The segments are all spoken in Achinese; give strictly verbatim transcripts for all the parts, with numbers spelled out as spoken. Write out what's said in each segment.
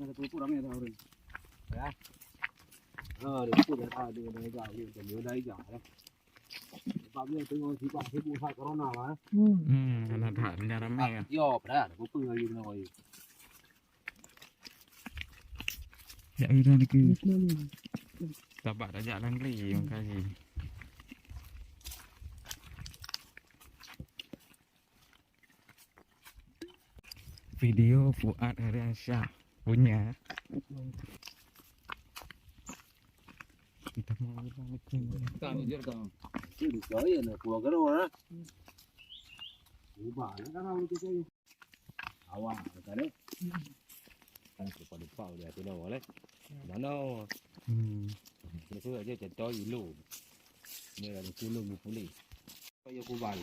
Ada pupuk ramai ada orang. Ya. Ha, dia pupuk dah ada, dah ada, dah ada, dah ada. Sebab dia tengok sibak sibuk pasal corona lah. Hmm. Hmm, hana that, hana ramai kan. Yo, pada ada pupuk lagi kena koi. Jak udah ni ke. Tabak dah jak langli makasih. Video Fuad Hariansyah punya. Kita mau bilang itu. Tak jujur kau. Itu saya nak keluar kau lah. Ubah lah kan orang tu saya. Awak kata deh. Kan lupa-lupa dia tu dah boleh. Mana? Hmm. Itu aja contoh ilu. Ni ada tu lu pulih. Kaya kubal.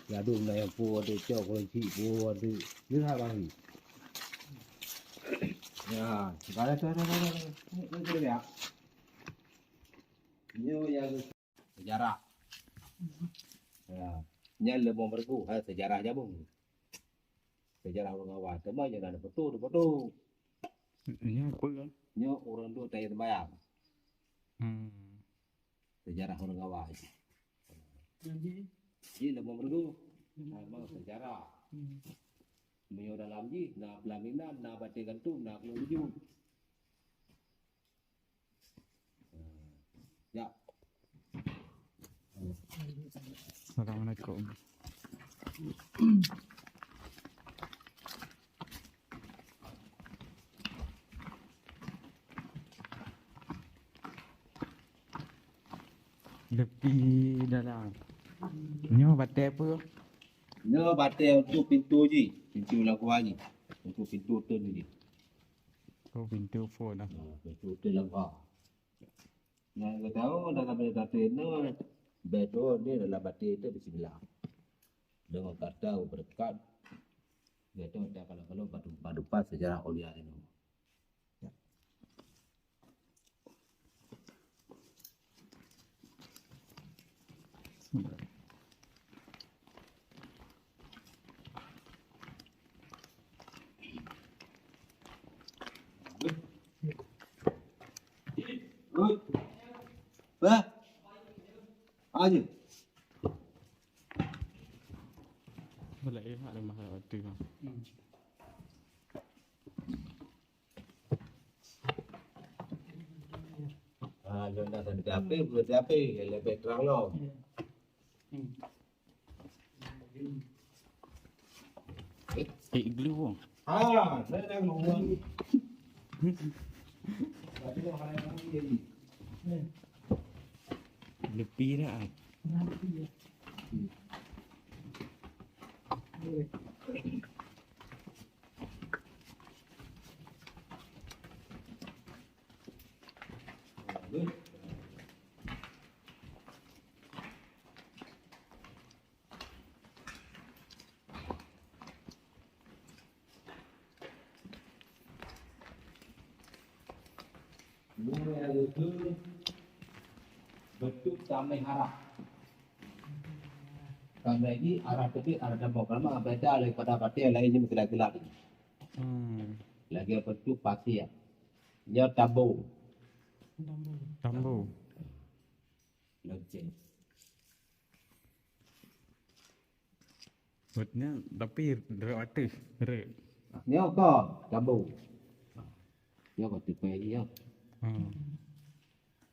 Gaduh na nyang po ada cok kunci po ada. Ni ha bang. Ya, sekarang tu ada ada. Ni tu dia. Ni yang sejarah. Ya. Nyan leumo meureugu ha sejarah jameun. Sejarah ureueng awai teuma nyan ada foto, ada foto. Nyan apa kan? Nyoe ureueng duek tayue sembayang. Hmm. Sejarah ureueng awai. Jadi leumo meureugu. Memang sejarah. Hmm. Meunyoe dalam jih na pelaminan, na batée gantung, na keuleueng jih. Ya. Assalamualaikum. Lepi dalam. Nyoe batée apa? Nyoe batée untuk pintu jih, pintu lakoe jih. Untuk pintu teun jih. Oh, pintu phon lah. Ha, pintu teun lakoe. Nyang geutanyoe dalam batée nyoe, beudoa ni dalam batée teuh bismillah. Deungon kata beureukat, geutanyoe takalo-kalo bak, bak dupat sejarah aulia nyoe. Bah. Aja. Boleh ya, ada masalah waktu. Hmm. Ah, jangan dah sampai api, belum sampai api, lebih terang lo. Eh, glue. Ah, saya dah ngomong. Tapi orang lain lagi jadi. Lepi dah. Beutôi tamé harah. Karena ini arah terbit, arah dampak. Karena beda daripada batée lain ni meukilat-kilat. Hmm. Lagi apa tu pasir. Nyoe tambo. Tambo. Lonceng. Buatnya tapi rek atas, rek. Nyoe ko tambo. Nyoe ko tipe dia. Hmm.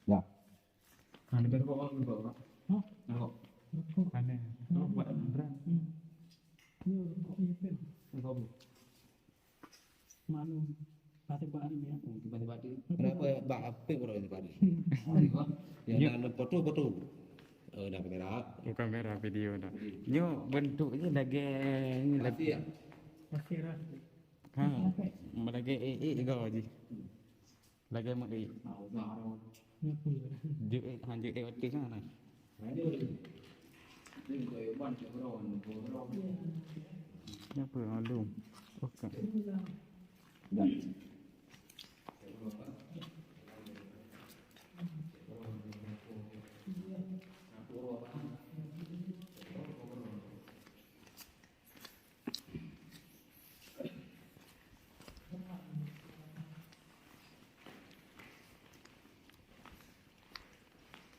Ya. Ada berapa orang tu, Pak? Hah? Ada. Ada. Oh, buat berang. Hmm. Ini rokok ni apa? Rokok apa? Maklum. Pati bak ni ya. Oh, tiba-tiba tu. Kenapa bak apa orang ni bak ni? Yang dah foto-foto. Oh, dah kamera. Oh, kamera video dah. Nyo bentuk je lagi ni lagi. Pasti ya. Pasti lah. Ha, lagi eh eh gaji. Lagèe meu'ék. Jeuet, han jeuet watèe nyan. Nyan peue, maklum. Oke.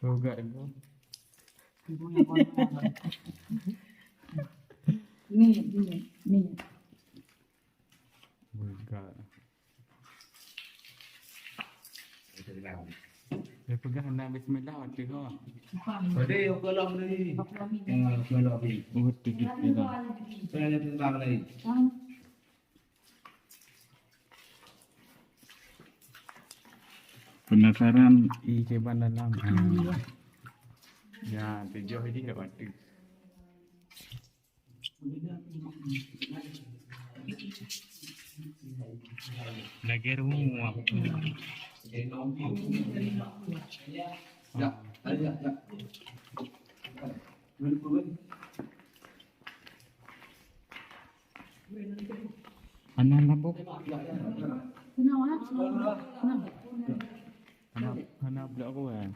Peugah dulu. Ni, ni, ni. Peugah. Dia peugah na bismillah waktu ho. Tadi aku lom ni. Ya, aku lom ni. Oh, tu bismillah. Saya ada tentang ni. Penasaran i kiban dalam. Ah. Ya, tujoh jih dak bateue. Lagèe rumoh. Hana lampu. Hana, hana blok aku, eh.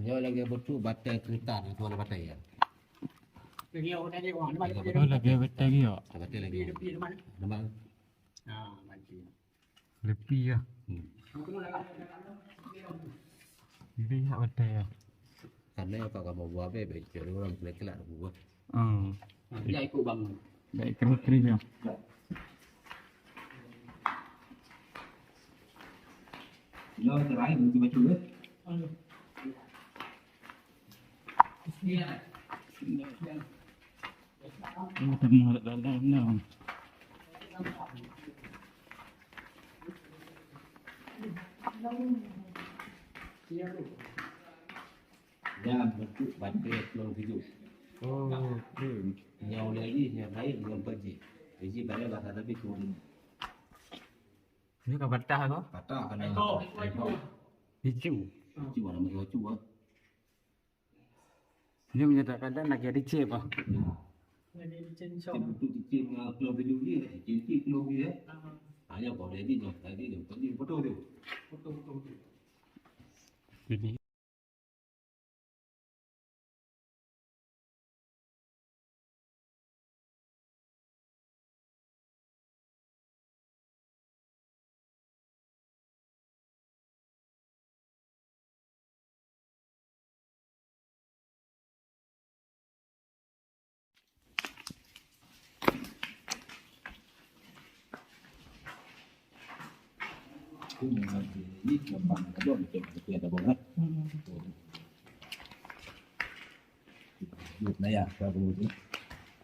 Nyoe lagèe beutôi batèe keuretan, itu ada batèe ya. Oh, lagèe batèe giok. Batèe lagi. Nama? Leupie ya. Hmm. Leupie ya batèe ya. Karena apa kamu buat be, be cari orang kelak-kelak buat. Oh. Dia ikut bangun. Baik, kering-kering ya. Lo terakhir betul-betul ya. Oh, teungoh lam dalam nyoe. Nyan beutôi batèe plueng tujoh. Oh, oke. Nyoe lagi, nyoe laén ngon peuji. Peuji pada bahasa tapi turun. Nyoe ka patah ko? Patah kena. Icu. Icu nama icu ah. Nyoe meunyoe kadang lagi ada cep ah. Lagi ada cep. Cep untuk cep, ah, plueng tujoh ni, cep, cep plueng ni, eh. Ah. Hanya boleh ni, nyoe tadi nyoe, tadi betul tu. Betul, betul, betul. Jadi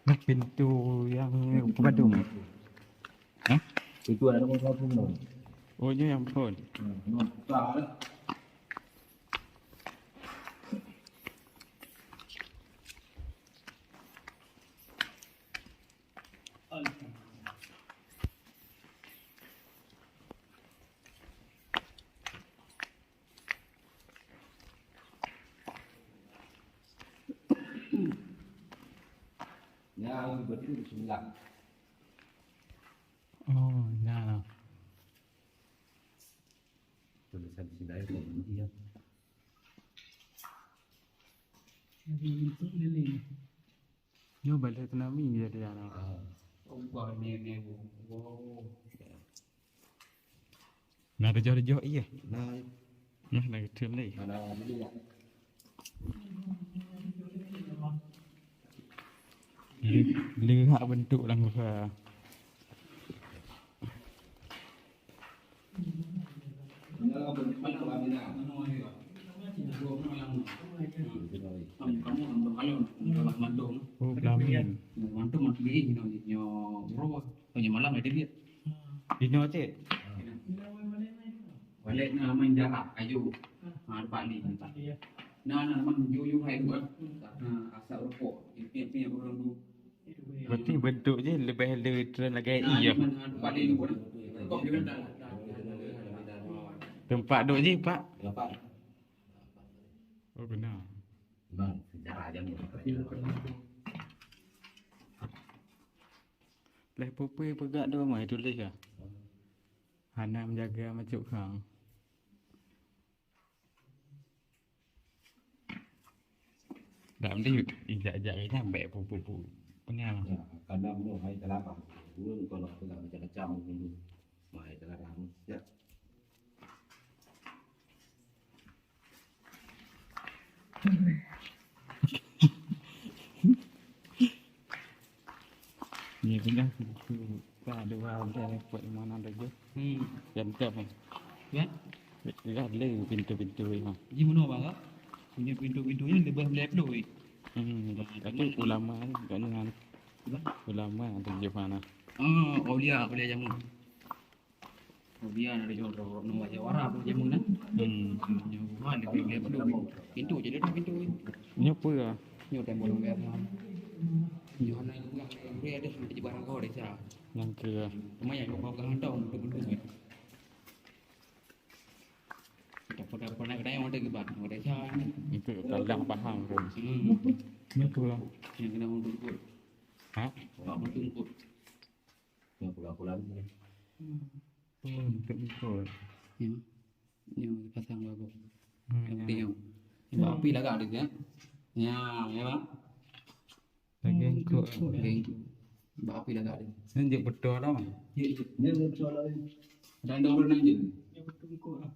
Nah, pintu yang ke Badung. Hah? Itu ada nomor telepon tu. Oh, ini yang phone. Hmm, nomor besar. Nyan beutôi seubelah. Oh, nyan. Tulisan Cina itu, iya. Jadi untuk lele. Nyoe balèe tsunami jadi anak. Ah. Oh, balèe ni, oh. Na teujoh-teujoh ié. Na. Nah, na geutem lé. Mana dulu ya? Lé, lé hak bentuk langkah. Oh, pelamin. Inoe cit. Walek na main jarak, ayo. Ha, dapat ni. Na, na, man, yu, yu, hai, dua. Na, asap rokok. Piak-piak urang tu. Berarti bentuk jih lebih le tren lagi i ya. Tempat duduk jih, Pak. Oh, benar. Leh pupui peugah dua mai tuléh ka. Hana menjaga macuk kang. Dak mesti ijak-ijak ke nyang bèk pu-pu-pu. Ya, kadang tu hai telarang. Dulu kalau pegang macam-macam dulu. Hai telarang. Ya. Ni punya tu tak ada orang dah dapat mana dah je. Hmm. Yang tak kan. Ya? Ya, le pintu-pintu ni. Ji meunoe bang, punya pintu-pintu ni lebih melebar. Hmm, tapi ulama ni kat ni kan. Ulama tu je mana. Ah, aulia, aulia jamu. Aulia ada jawara tu jamu kan. Hmm. Jamu kan dia pintu. Pintu je dah pintu. Nyoe peue? Nyoe tembok longgar. Nyoe na gurang ada di barang kau desa. Nang ke. Cuma yang kau kau hantar untuk betul. Pada-pada nak kena yang ada gebat, ada cah ni. Itu kadang paham pun. Hmm. Betul lah. Yang kena untuk ikut. Ha? Awak betul ikut. Yang pulang-pulang ni. Hmm. Oh, untuk ikut. Ya. Ni pasang baru. Hmm, yang ya. Tengok. Bak api lagak dia, ya. Ya, ya, bang. Lagi engkau. Lagi engkau. Bak api lagak dia. Ni jek betul lah, bang. Ya, ya. Ni betul lah. Dan dah orang je. Ya, betul engkau lah.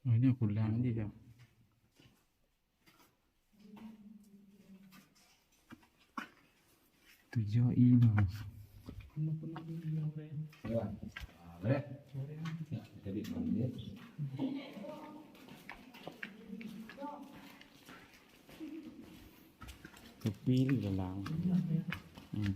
Oh, ni pulang je ya. Tujuh i mah. Tepi ni dalam. Hmm.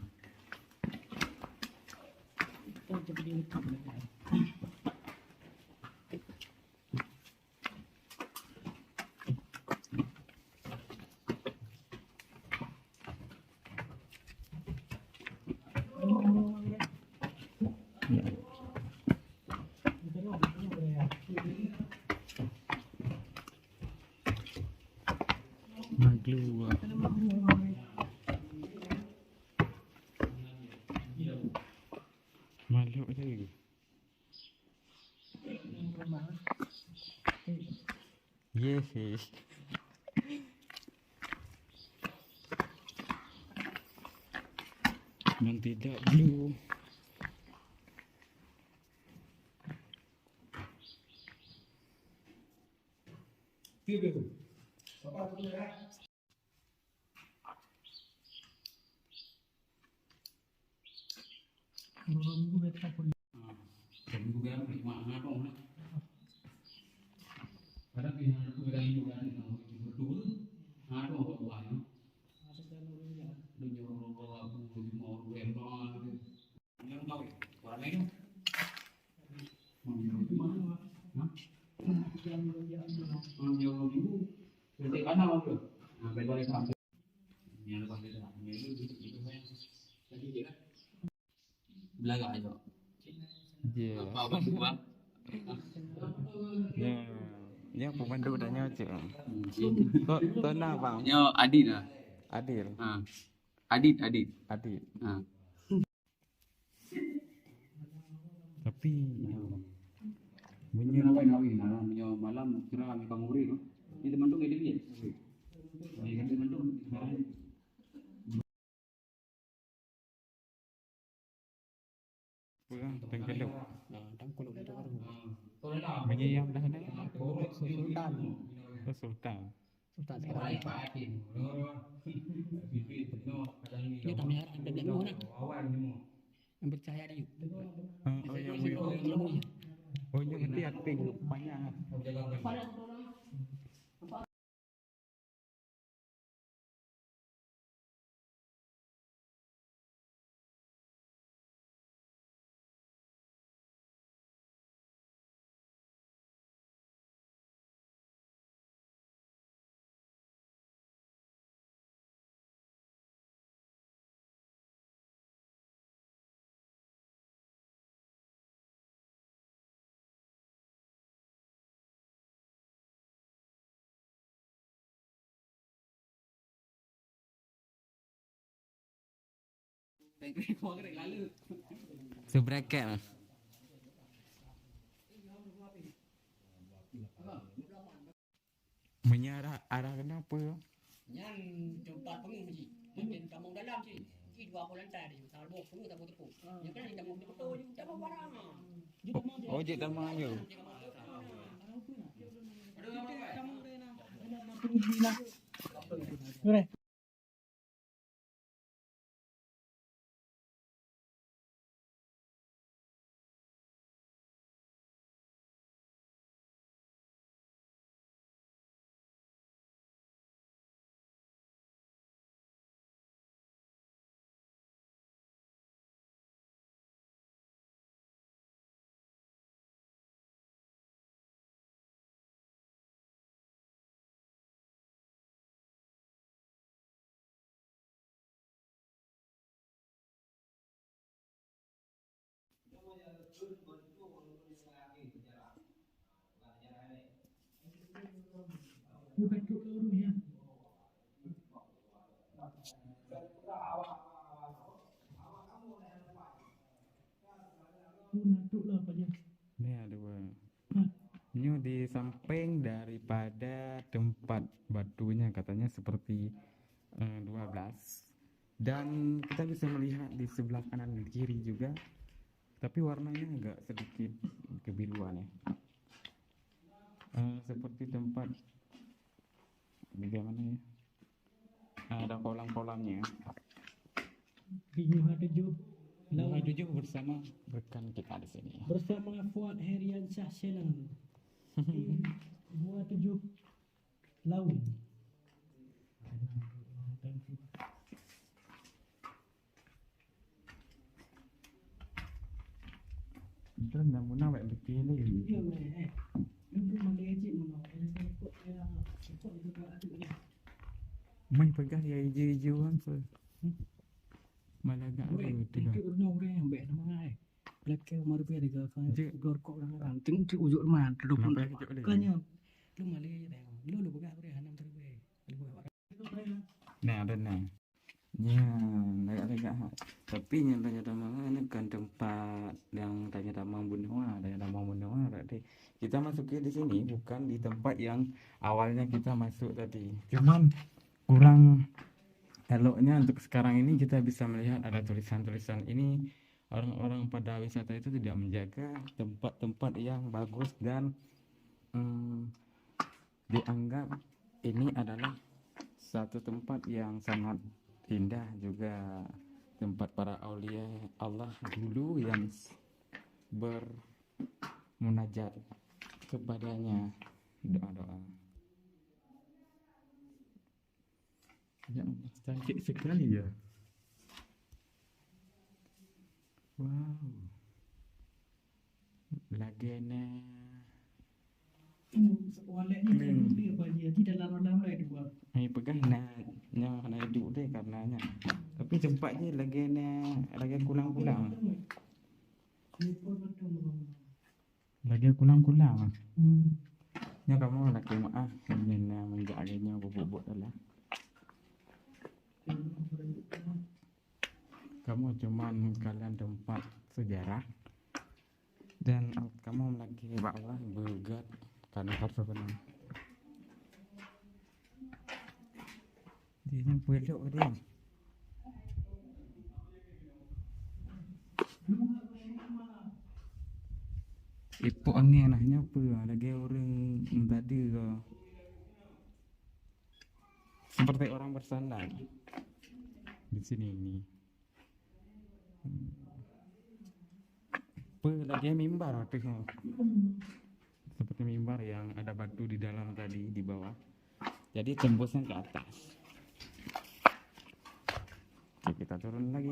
Makhluk. Makhluk tu. Yes, yes. Yang tidak blue. Dua minggu biasa pun. Ah, dua minggu biasa pun, cuma ngadong lah. Kadang dia ngadong, kadang dia ngadong, ngadong, ngadong, ngadong, ngadong. Ada jalan orang ya. Dia nyorong orang aku, lima orang rembang. Yang tahu, suara lain. Yang tahu, yang tahu. Hah? Yang tahu, yang tahu. Yang tahu, yang tahu. Yang tahu, yang tahu. Nah, balik sampai. Belagak juga. Ya. Apa, apa tu, bang? Ya. Ya, pemandu dah nyawa cik. Hmm. Kok, kok nak, bang? Nyo, Adil lah. Adil. Ha. Adit, Adit. Adit. Ha. Tapi, meunyoe malam, meunyoe malam kira ni kamu uri tu. Ni teman tu ngai dia. Ni kan teman tu. Peue, tengkelok. Ah, tengkelok itu baru. Meunyoe nyang dah ada? Sultan. Oh, Sultan. Sultan sekarang. Ini kami harap ada nak. Yang percaya dia. Ah, oh, yang mulia. Yang mulia. Oh, yang hati-hati panjang. Sebrakat. Nyan arah, arah keunoe peue? Nyan teumpat peungeuh jih. Mungken tamong dalam jih. Jih dua boh lantai jih. Saboh peungeuh, saboh teupeu. Nyan kan tamong teupeu jih, tamong barang. Oh, oh, jeuet tamong aju. Ni ada dua. Nyoe di samping daripada tempat batunya, katanya seperti, eh, dua belas. Dan kita bisa melihat di sebelah kanan dan kiri juga, tapi warnanya agak sedikit kebiruan ya. Eh, seperti tempat, bagaimana ya? Ada kolam-kolamnya. Di Guha Tujuh Laut. Guha Tujuh bersama rekan kita di sini. Bersama Fuad Heriansyah Channel. Di Guha Tujuh Laut. Itu dah muna baik betul ni. Mai peugah ya ijo-ijo kan tu. Malah gak ada tu. Itu orang yang baik nama ai. Lakée Umar bin Khattab kan, je, dor kok orang-orang. Tengok ke ujuk rumah, tu dua puluh. Kenapa kejap lagi? Kan ya. Lu malah je dah. Lu, lu peugah boleh, hanam terlebih. Nah, ada nah. Ya, lagak-lagak ha. Tapi yang tanya tamang ni kan tempat yang tanya tamang bunoe, tanya tamang bunoe berarti kita masuk ke di sini bukan di tempat yang awalnya kita masuk tadi. Cuman kurang eloknya untuk sekarang ini kita bisa melihat ada tulisan-tulisan ini orang-orang pada wisata itu tidak menjaga tempat-tempat yang bagus dan, em, dianggap ini adalah satu tempat yang sangat indah juga tempat para aulia Allah dulu yang s-, bermunajat kepadanya doa-doa. Ya Allah, cantik sekali ya. Wow. Lagèe na. Walek ni kan dia apa dia? Di dalam-dalam lah dua. Ni peugah na, nya hana idup deh karena nya. Tapi tempat je lagèe na, lagèe kulang-kulang. Ni pun betul. Lagèe kulang-kulang. Hmm. Nyoe kamoe lakèe meu'ah, nyan na meunjak lagèe nyoe bubuet-bubuet dalam. Kamoe cuman kalon teumpat sejarah dan kamoe meulakèe bak Allah beugèt kana hareuta beuna. Di nyan peulok dia. Ipok angèn lah nyoe peue lagèe ureueng tadi ko. Seperti orang bersandar di sini ini. Peue lagèe mimbar tu. Seperti mimbar yang ada batu di dalam tadi, di bawah. Jadi tembusnya ke atas. Oke, kita turun lagi.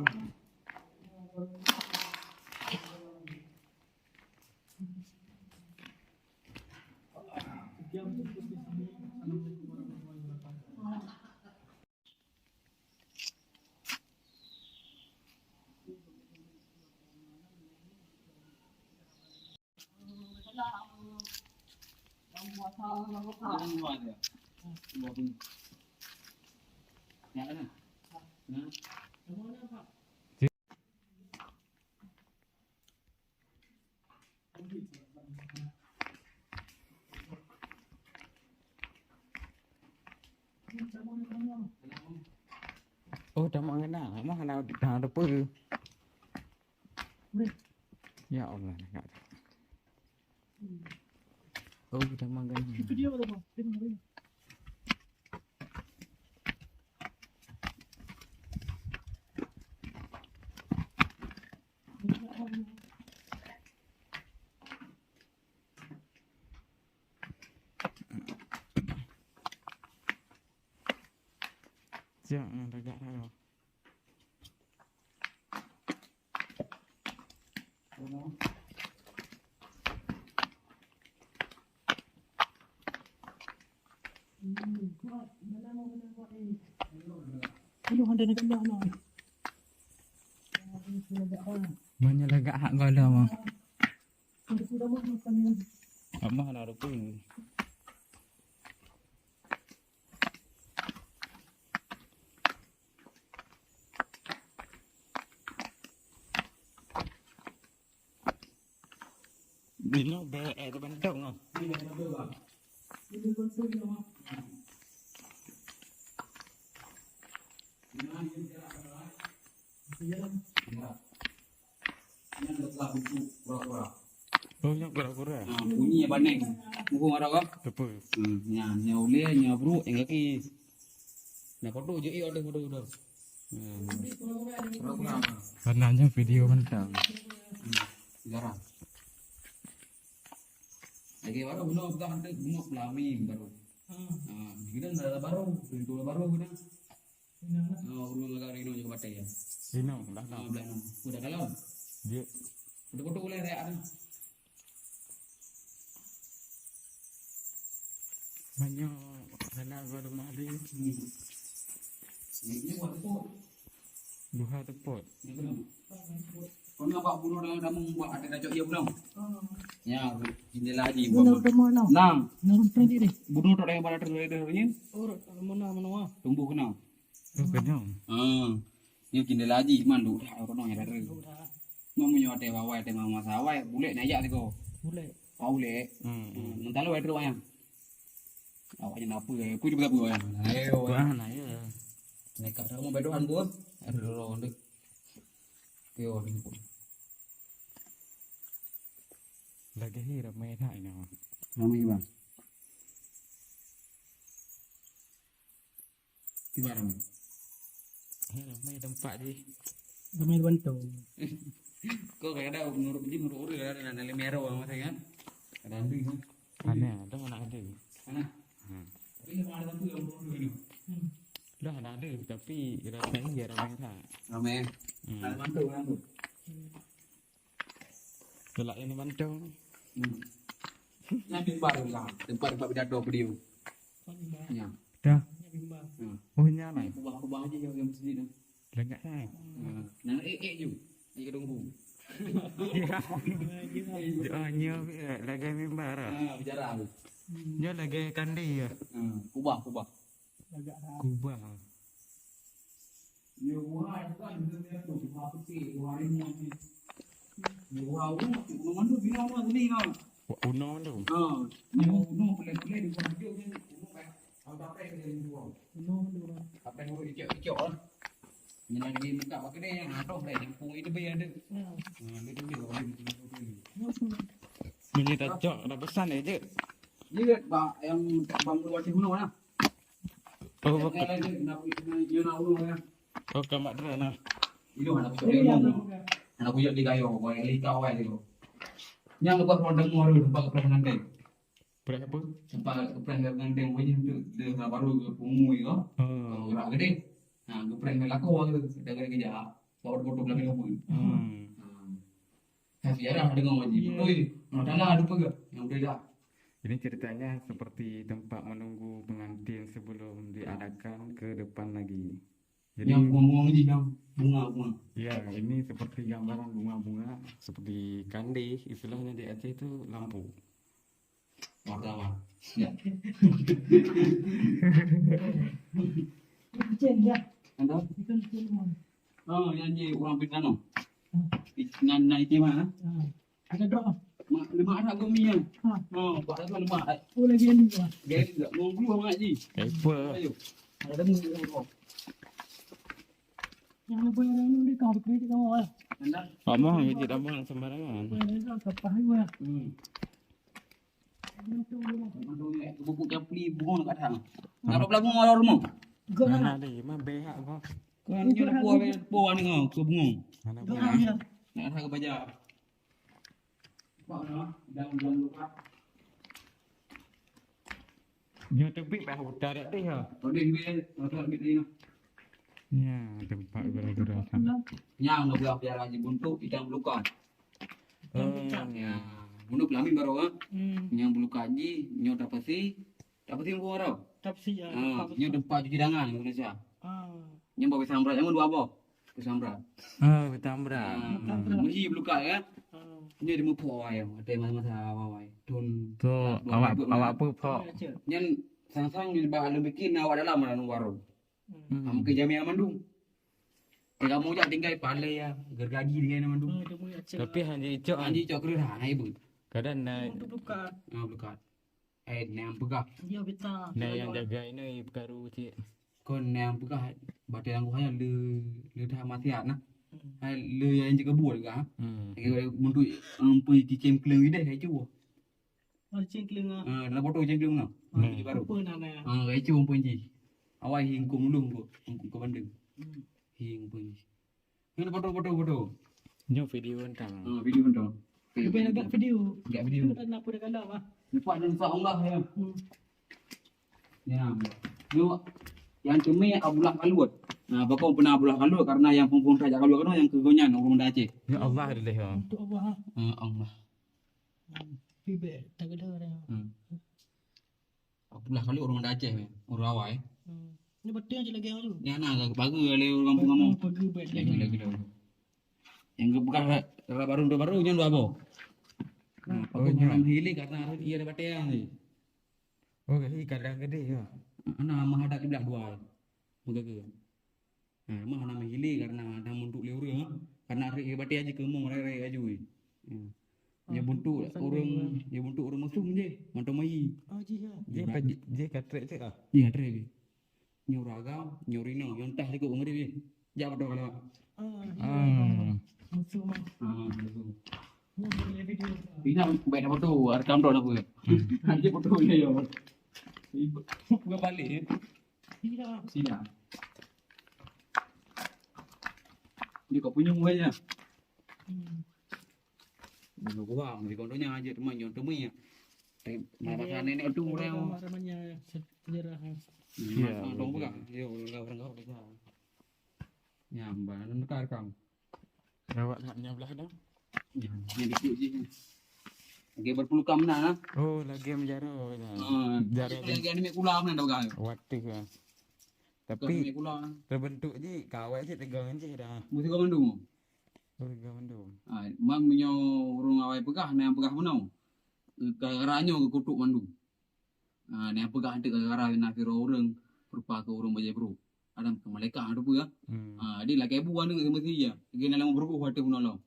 Oh, tamah keunan. Mah hana, hana teupeu. Ya Allah, nak. Oh, tamah keunan. Itu dia, Bang. Siap, ah, tagak dah. Aduh, ada dekat dah, nah. Banyak lagak hak gala, Bang. Amah nak rukun. Bino be, eh, tu bentong, oh. Oh, nyoe kura-kura. Ha, bunyi baneng. Muphom arok, ah? Teupeu. Hmm, nyan, nyan ulèe, nyan brôk, nyan gaki. Nah, kodok je, eh, ada kodok-kodok. Hmm. Kura-kura. Karena nyoe video mantap. Hmm, sejarah. Lagi baru bunoe peugah nanti bunoe peulami baru. Hmm. Ha, kita dah baru, pintu baru kita. Oh, ureueng lagak rhino juga batai ya. Rhino, dah, dah. Ah, belah rhino. Udah kalau? Dia. Udah potong boleh raya tu. Banyak anak gua rumah dia. Hmm. Ini buat tu. Buha tepot. Ini belum. Pernah bak bunoe dalam kampung bak ada dacok dia pulang. Ya, jendela haji. Bunoe buat. Bunoe temu enam. Enam. Enam tadi deh. Bunoe tak ada yang pada terus ada ni. Oh, mana mana. Tumbuh kena. Oh, kena. Ah. Nyoe jendela haji man duek that, konon nyang dara. Duek that. Meunyoe watèe bawai, watèe masa awai, bulèk na jak sigoe. Bulèk. Oh, bulèk. Hmm. Hmm, meutalô watèe trok wayang. Awak nyan apa, eh? Apa dia berapa wayang? Ayo, wah, wayang. Nah, ya. Nekat sama bedohan pun. Aduh, dulu, dulu. Yo, dulu. Lagèe hi ramai that nyoe. Ramai, Bang. Kiban ramai? Eh, ramai tempat jih. Ramai bantu. Kok kadang-kadang menurut jih, menurut ureueng kadang-kadang dalam mero masa kan. Kadang ada kan. Aneh, ada mana ada. Mana? Hmm. Tapi memang ada satu yang menurut ureueng ni. Hmm. Dah ada, ada, tapi rasanya dia ramai tak? Ramai. Hmm. Ada bantu, bantu. Galak nyang mantong. Hmm. Nyan mimbar lah, tempat, tempat pidato beliau. Nyan. Dah. Hmm. Oh, nyan, eh? Kubah-kubah aja yang, yang masjid tu. Lengkap, eh? Hmm. Nyan, eh, eh, ju. Ni ke tunggu. Oh, nyo, eh, lagèe mimbar, ah. Ah, bicara tu. Nyo lagèe kandé, ya? Hmm, kubah, kubah. Kubah. Nyoe buah itu kan, dia tu, buah putih, buah rimuan ni. Nyoe buah uno, uno mandum bina uno sini, kan? Buah uno tu? Ha, nyoe uno pulai-pulai di buah hijau ni, uno kayak, kalau dapat dia jadi buah. Uno tu. Apa yang urut icok-icok, kan? Ni lagi buka pakai ni, yang ada, yang pun itu biar ada. Ya. Ha, dia tu dia, orang tu. Ini tak cok, dah pesan aja. Dia bak yang bang buah uno lah. Oh, bak- oh, ka mak dra nah. Itu anak kuyok dia ngomong. Anak kuyok di kayu, boy, di kawai tu. Yang lepas orang dengar tu, tempat kepreh pengantin. Kepreh apa? Tempat kepreh pengantin, boy, tu dia baru ke pungu tu. Oh. Gerak gede. Nah, kepreh laku tu, dah gede kejap. Bawa foto belakang apa? Hmm. Nah, sejarah dengar ngaji. Ya. Betul. Nah, dalam ada apa ke? Yang betul tak? Ini ceritanya seperti tempat menunggu pengantin sebelum diadakan ke depan lagi. Jadi, yang bunga-bunga ni, yang bunga-bunga. Ya, ini seperti gambaran bunga-bunga, seperti kandé, istilahnya di Aceh itu lampu. Wartawan. Ya. Kucing, ya. Ada? Ikan kucing, Bang. Oh, yang je orang Pinang tu. Hmm. Nan, nan itu mana? Hmm. Ada dok. Mak, lemak anak gumi kan? Ha. Oh, buat apa lemak? Oh, lagi ni, Bang. Gaya juga. Mau guru sama ngaji. Apa? Ayo. Ada temu. Abang, kecil abang sembarangan. Hmm. Bubuk capli bunga kat hang. Nak pelabuhan orang rumah. Mana ada, mah behak kau. Kan nyoe dah buah, buah ni kau, ke bunga. Mana buah? Nak ada ke baja. Pak dah, dah, dah lupa. Nyoe teubiet bah utar dak teh ha. Tadi dia, tadi dia. Ya, tempat gara-gara. Nyang nak buat piala ji buntuk idang belukat. Oh. Ya, buntuk pelamin baru ah. Hmm. Nyang belukat ji, nyoe tapasi, tapasi buah rau. Tapasi ya. Ah, nyoe tempat cuci tangan Indonesia. Ah. Nyang bawa samrat, nyang dua boh. Ke samrat. Ah, ke samrat. Ah, meuhi belukat kan? Ah. Nyoe di muphok awai, ada masa-masa awai. Tun. Tu awak, awak apa phok? Nyan sang-sang ni bah leuem bikin awak dalam dalam warung. Hmm. Am ke jamiah mandum. Kamu jak tinggai palai ya, gergaji tinggai na mandum. Tapi hanya icok. Hanya icok keureuna, hai bu. Kadang na. Untuk buka. Ah, buka. Eh, nang peugah. Dia bita. Nah, yang jaga ini pekaru cik. Kon nang peugah batang gua le le dah mati anak. Hmm. Hai le yang jaga buat ga. Hmm. Lagi untuk empui cicing keleng ideh hai cuba. Oh, cicing keleng ah. Ah, dalam foto cicing keleng na. Hmm. Di baru. Apa nama? Ah, hai cuba empui ji. Awai hingkung dulu ko, hingkung ke bandeng. Hmm. Hingkung ji. Mana foto, foto, foto? Nyoe video tentang. Ah, video tentang. Lebih agak video. Agak video. Itu tak nak pada kalah ah. Lepas dan insya Allah ya. Hmm. Ya. Nyoe yang cumi Abdullah Kalut. Nah, bakal pernah Abdullah Kalut karena yang pun tajak Kalut kena yang kegonyan orang Banda Aceh. Ya Allah adalah ya. Untuk Allah. Ah, Allah. Hmm. Pibek tak ada orang. Hmm. Abdullah Kalut orang Banda Aceh, orang awai. Hmm. Ni betul je lagi tu. Ni anak ke pagar le orang kampung kamu. Pagar baik. Lagi lagi lagi. Yang ke bekas baru baru nyan dua boh. Nah, oh, pakai nyan. Hilik karena harus ia ada batang ni. Oh, ini kadang gede ya. Anak mah ada kiblat dua. Begitu. Ha, mah nama hili karena ada muntuk le ureueng, ha. Karena rek batang aja kemung rek-rek aju. Ha. Nya buntuk ureueng, nya buntuk ureueng mesum je, mantong mai. Oh, ji ya. Ji ka trek cek ah. Ji ka trek. Nyoe ragam, nyoe rino, nyoe entah sikok ngeuri je. Jak betul kalau. Ah, iya. Mesum ah. Ah, mesum. Ini baik dah foto, rekam dah apa? Ada foto ni ya. Bukan balik ya. Sila. Sila. Dia kat punyung aja. Hmm. Dulu orang di kondonya aja teman yang temui ya. Masa nenek tu orang. Sejarah. Ya, orang pegang. Ya, orang orang kau pegang. Ya, mbak, nak rekam. Awak nak nyan belah dah? Ya, ni dikit je. Lagi berpelukan meunan ah. Oh, lagi menjara. Ah, jara lagi ada mik kula meunan dah pegang. Waduh ah. Tapi terbentuk je kawai je tegang je dah. Mesti kau mandum. Oh, tegang mandum. Ah, mang nyoe ureueng awai peugah, na nyang peugah meunoe. Gara-gara nyoe geukutuk mandum. Ah, nyang peugah anteuk gara-gara na sidroe ureueng rupa keu ureueng bajée brôk. Adam keu malaikat tu peue? Hmm. Ah, jadi lakée bu aneuk meusti ya. Lagi na lam beureuguh watée bunoe lom.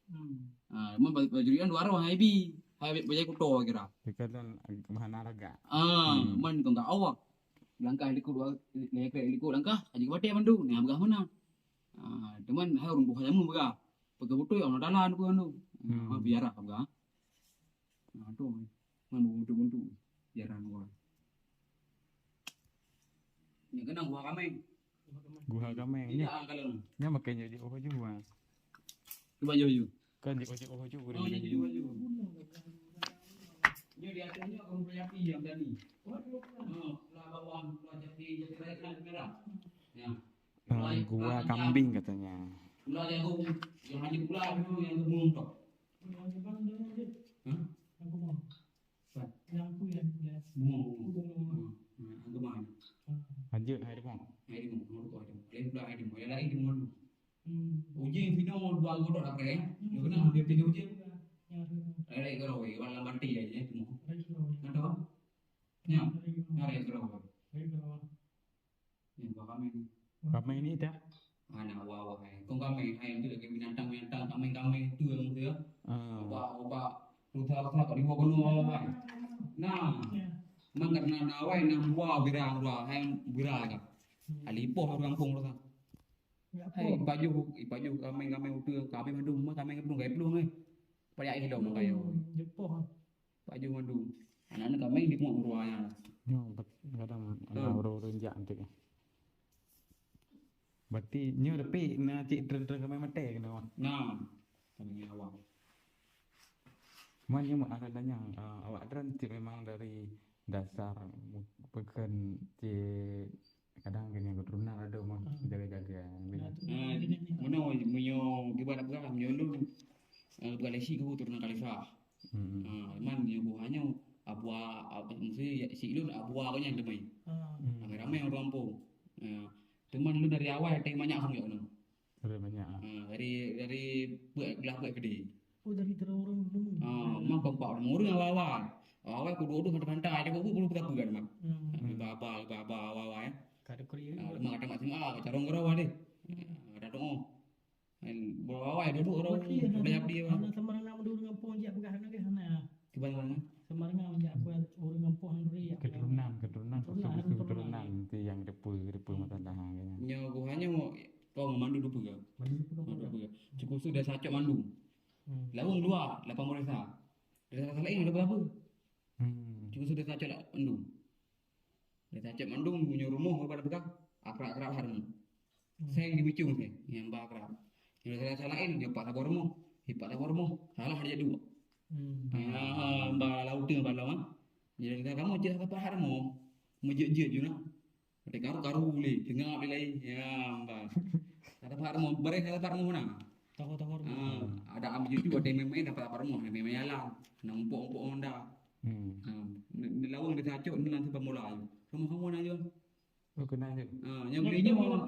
Hmm. Ah, man ba-, bajurian dua roh hai bi, hai bajée kuto kira. Dekat dan mahana raga. Ah, hmm. Man tongkat awak. Langkah likot dua, likot langkah, aji batée mandu, ni peugah meunan. Ah, teuma hai ureueng buah jameun peugah. Peugah beutôi Allah Taala peugah tu. Hmm. Ah, biara peugah. Nah, tu. Ngon buntu-buntu. Jarang gua. Ni kena gua kameng. Guha kameng ni. Tidak angkalan. Nya makanya di oh juga. Cuba jauh. Kan di oh juga. Oh, ni di oh juga. Ni di atasnya kamu punya api yang tadi. Oh, lah bawang, lah jati, jati raya kan merah. Ya. Ah, gua kambing katanya. Pula jago, yang hanya pula dulu yang gemulung tok. Hah? Bunga, bunga. Bunga, bunga. Hmm, hmm, gemah. Lanjut, hai demam. Hai demam, nomor dua tu. Lain pula hai demam. Yang lain demam dulu. Uji pino dua godok apa ya? Dia kena ambil tiga uji. Ada yang keroi, orang lambat dia je tu. Ada apa? Ya, ada yang keroi. Yang buah kameng. Kameng ni dah. Anak wawah eh. Kong kameng hai tu lagi binatang-binatang kameng-kameng tu yang tu ya. Ah. Obak, obak rusa-rusa kat lima kono wawah hai. Nah. Mang karena nawai nang buah bira rusa hai bira ka. Alipoh orang kampung rusa. Ya, hai, apa? Ipajoh, ipajoh kameng-kameng uteue, kameng mandum, kameng mandum, gai plueng, eh. Payah ilong, hmm, kayo. Jepoh. Pajoh mandum. Anak-anak kameng di muak ruaya. Nyoe, bet-, kadang, hmm, ureueng-ureueng jak nanti. Berarti nyoe tapi na cit tren-tren kameng maté kena, Wan? Nah, kameng awak. Man, nyoe ada tanya, eh, awak tren cit memang dari dasar mu-, peugah cit kadang kena keturunan ada mah, hmm, jaga-jaga. Nah, tu, eh, meunoe, meunyoe kiban peugah, meunyoe lôn, eh, bukan lesi ku turunan khalifah. Hmm. Ah, man nyoe buah nyoe, abua, ab-, maksudnya, ya, si lôn abua ko nyan teumai. Ah. Hmm. Ramai-ramai ureueng gampông. Ah, teuma lôn dari awai teuh manyak hong yok nyoe. Dari manyak, ah. Ah, dari, dari peuet, glah peuet keudeh. Oh, dari terang ureueng dulu. Ah, memang kompak ureueng awai-awai. Awai-awai ku duduk pantai-pantai, ada buku belum berapa kan, Mak? Hmm. Ah, baba, baba awai-awai, ya. Kada kuri. Ah, memang ada mak semua, ah, carong gerawa deh. Ah, ada doa. Kan, bro, awai duduk orang. Berarti hana, hana sama dengan ureueng gampông jak peugah hana ke hana. Kiban mana? Sama dengan jak peugah ureueng gampông hana duri ya. Keturunan, keturunan, keturunan, keturunan, keturunan. Itu yang depa, depa masalah, ha, kan. Nyoe geuh hanya kong mandu dupeue. Mandu dupeue. Mandu dupeue. Cukup sudah sacok mandu. Hmm. Lawang dua, lapan puluh desa. Desa lain ada berapa? Hmm. Cukup sudah sacok mandu. Dari sacok mandum meunyoe rumoh bak peugah, akrab-akrab hareumoh. Hmm. Seng di mucung seng, nyang ba akrab. Nyoe salah-salah laén, nyoe pat saboh rumoh, nyoe pat saboh rumoh, salah ada dua. Hmm. Ah, ba laut tu, ba laut, ah. Jadi, kamoe cit sapat hareumoh, meujeuet-jeuet ju na. Ada karu-karu lé, teungoh lé laén, ya, ba. Sapat hareumoh, bareh sapat hareumoh na. Tahu-tahu hareumoh. Ah, ada am juju, ada main-main, sapat hareumoh, main-main jalan, na umpok-umpok Honda. Hmm. Ah, ni, ni lawang di sacok, ni langsung pemula ayu. Sama-sama na ayu. Oh, kenal je. Ah, nyang beli nyoe.